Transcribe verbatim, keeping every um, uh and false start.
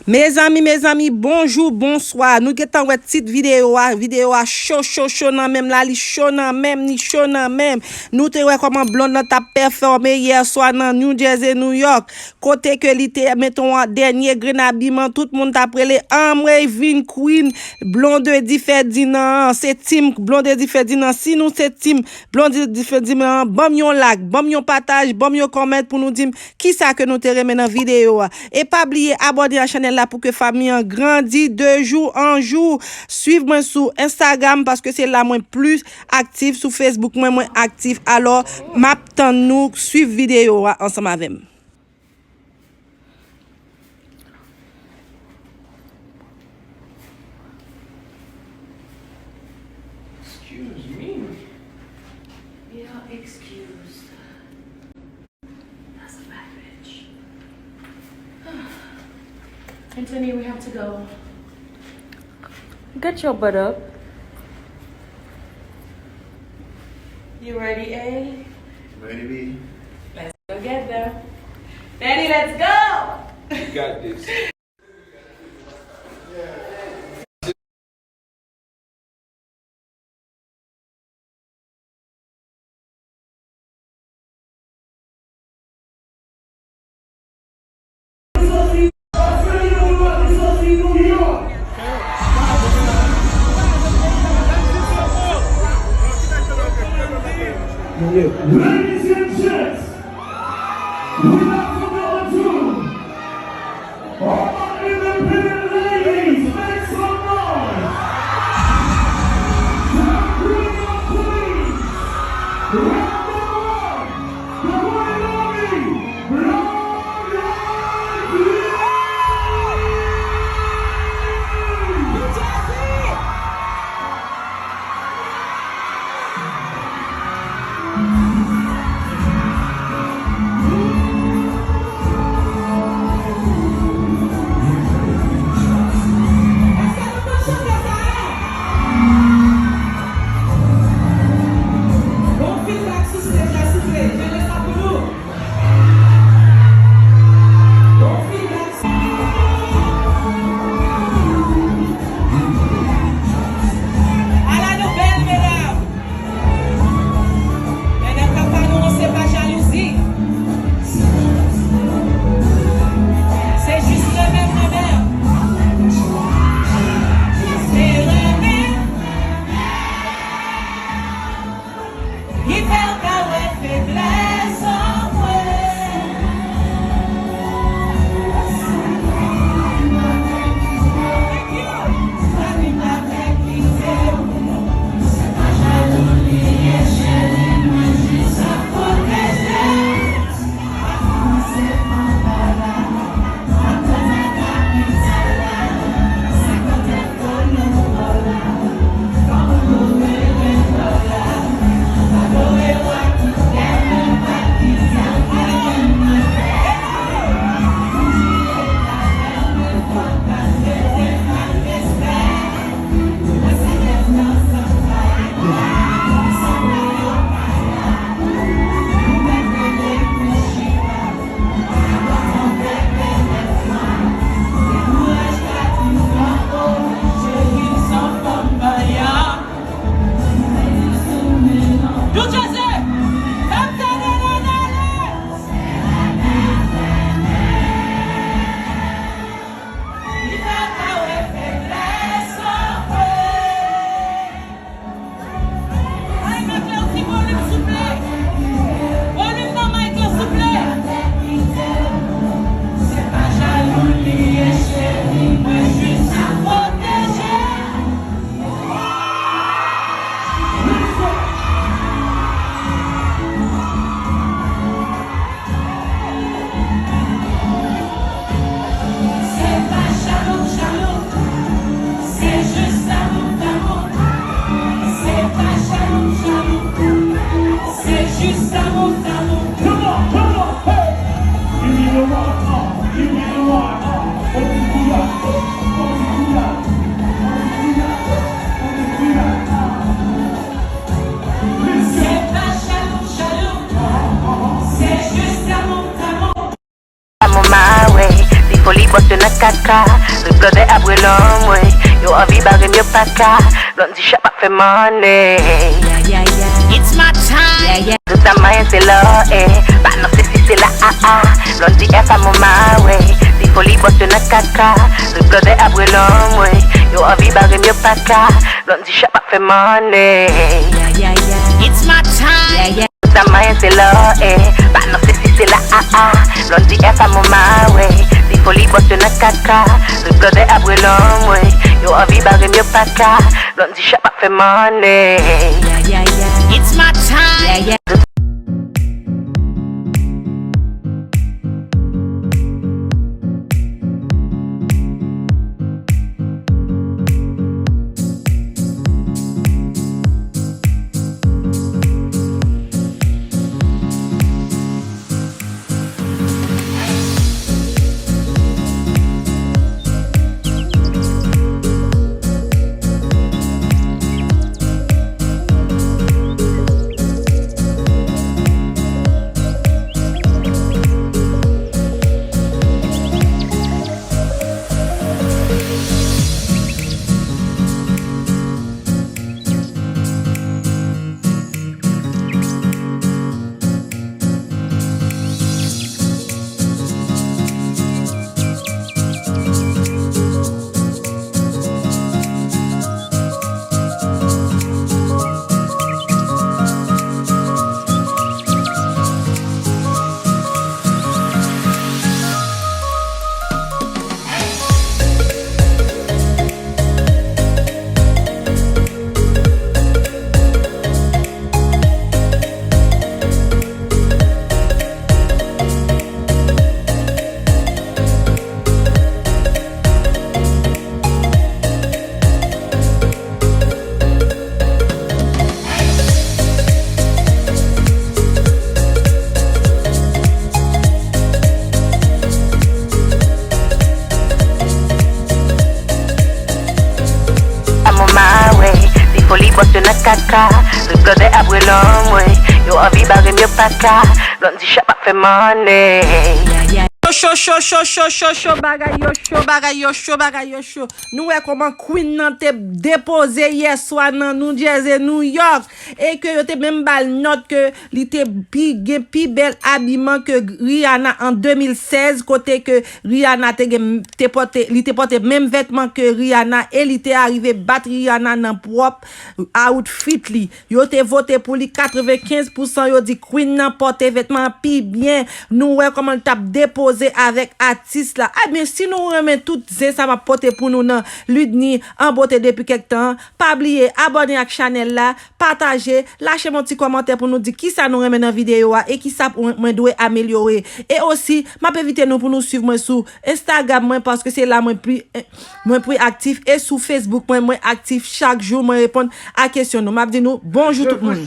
Mezanmi, mezanmi, bonjou, bonswa. Nou gentan wè tit videyo a. Videyo a cho, cho, cho nan menm la. Li cho nan menm, li cho nan menm. Nou te wè kòman Blonde lan t ap pèfòme yè swa nan New Jersey, New York. Kote ke li te mete yon dènye grenn abiman, tout moun t ap rele, "Anmwey, vin Queen, Blondedy Ferdinand an." Se team Blondedy Ferdinand. Si nou se team Blondedy Ferdinand an, ban m yon like, ban m yon pataj, ban m yon comment pou nou di m kisa ke nou te renmen nan videyo a. E pa bliye abòne a chanèl la pou ke fanmi an grandi de jou an jou. Swiv mwen sou Instagram paske se la mwen plis aktif, sou Facebook mwen, mwen aktif. Alò, m ap tann nou, swiv videyo a ansanm avè m. Excuse me. You're excused. That's a bad bitch. Anthony, we have to go. Get your butt up. You ready, A? Ready, B. Let's go get them. Daddy, let's go! You got this. Ladies and gents, without further ado, all my independent ladies, make some noise. Top Queen of Queens, round number one, the one and only Blondedy. Yo nan kaka, tout blòdè ap rele anmwey. Yo anvi bare m, yo pa ka. Blondie Shop ap fè money. It's my time. Tout sa mayen se lò, eh. Pa nan se si se la, ah, ah. Blondie F a mon my way. Ti foli bòs yo nan kaka. Tout blòdè ap rele anmwey. Yo anvi bare m, yo pa ka. Blondie Shop ap fè money. It's my time. Tout sa mayen se lò, eh. Pa nan se si se la, ah, ah. Blondie F a mon my way. Ti foli bòs yo nan kaka. Tout blòdè ap rele anmwey. Yo anvi bare m, yo pa ka. Blondie Shop ap fè money. It's my time. I'm on my way. Ti foli bòs yo nan kaka. Tout blòdè ap rele anmwey. Yo anvi bare m, yo pa ka. Blondie Shop ap fè money. Cho, cho, cho, cho, cho, cho, cho, bagay yo cho, bagay yo cho, bagay yo cho. Nou wè kòman Queen nan te depoze yèswa nan New Jersey, New York, e ke yo te menm ba l nòt ke li te pi gen pi bèl abiman ke Rihanna an de mil sèz, kote ke Rihanna te gen, te pòte, li te pòte menm vètman ke Rihanna e li te arive bat Rihanna nan pwòp outfit li. Yo te vote pou li katrevenkenz pousan, yo di Queen nan pòte vètman an pi byen. Nou wè kòman l t ap depoze avèk atis la. Ebyen, si nou renmen tout zen sa m ap pote pou nou nan Ludny an bote depi kèk tan, pa bliye abòne ak chanèl la, pataje, lache m yon ti kòmantè pou nou di kisa nou renmen nan videyo a e kisa pou mwen dwe amelyore. E osi, m ap envite nou pou nou swiv mwen sou Instagram mwen, paske se la mwen pi, mwen pi aktif, e sou Facebook mwen, mwen aktif chak jou, mwen reponn a kesyon nou. M ap di nou bonjou tout moun.